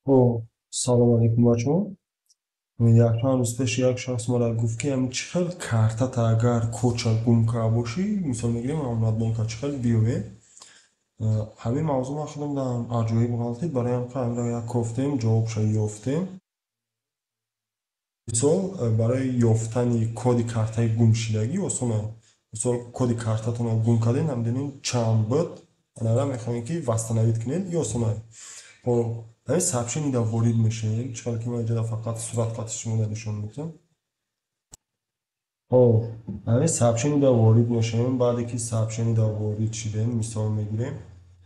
Хоб, салом алейкум, бачаҳо. Якчанд рӯз пеш як шахс маро гуфт, ки ҳамин чӣ хел картата агар кодша гум карда бошӣ, мисол мегирем, Амонатбонка чӣ хел биёвед. Ҳамин мавзӯъ ман худам дар аҷоиб ғалтид, барои ҳам ҳаминро як кофтем, ҷавобша ёфтем. Мисол, барои ёфтани коди картаи гумшидагӣ осон аст. Мисол, коди картатонро гум кардем, намедонем чанд буд, анара мехоҳем, ки восстановить кунед, и осон аст. Хоб, ҳамин сообщениеда ворид мешавем, чӣ хел ки ман инҷода фақат суратхати шуморо нишон медиҳам. Хоб, ҳамин сообщениеда ворид мешавем, баъде ки сообщениеда ворид шидем, мисол мегирем,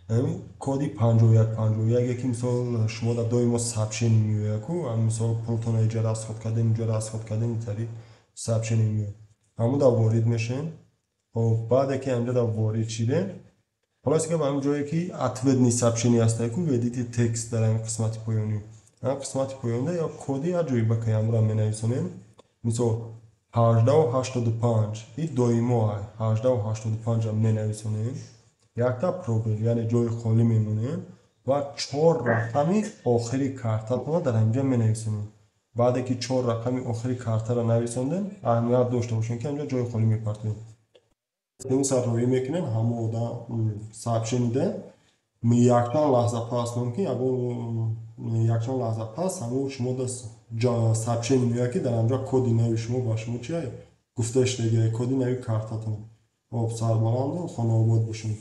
ҳамин коди 5151, ки мисол шумо дар доимо сообщение меояд ку, мисол, пултонро инҷа расход кардем, инҷа расход кардем, интари сообщение меояд. Ҳамуда ворид мешавем. Хоб, баъде ки ҳаминҷода ворид шидем, хулоса ки ба ҳамин ҷое ки ответные сообщения ҳастае ку, «Введите текст», дар ҳамин қисмати поёнӣ. Ҳамин қисмати поёнда як коди аҷоиба ки ҳамро менависонем. Мисол, 1885, и доимо 1885 менависонем. Якта пробел, яъне ҷои холӣ мемонем ва чор рақами охири картатонро дар ҳаминҷа менависонем. Баъде ки чор рақами охири картаро нависондем, аҳамият дошта бошем, ки ҳаминҷа ҷои холӣ мепартоем. Смс роӣ мекунем, ҳамон одам сообщениеда якчанд лаҳза пас, мумкин ягон якчанд лаҳза пас, ҳамон шумо сообщение меояд, ки дар ҳамҷа коди нави шумо ба шумо чи гуфта шудагиа, коди нави картатон. Хоб, сарбаланду хонаобод бошед.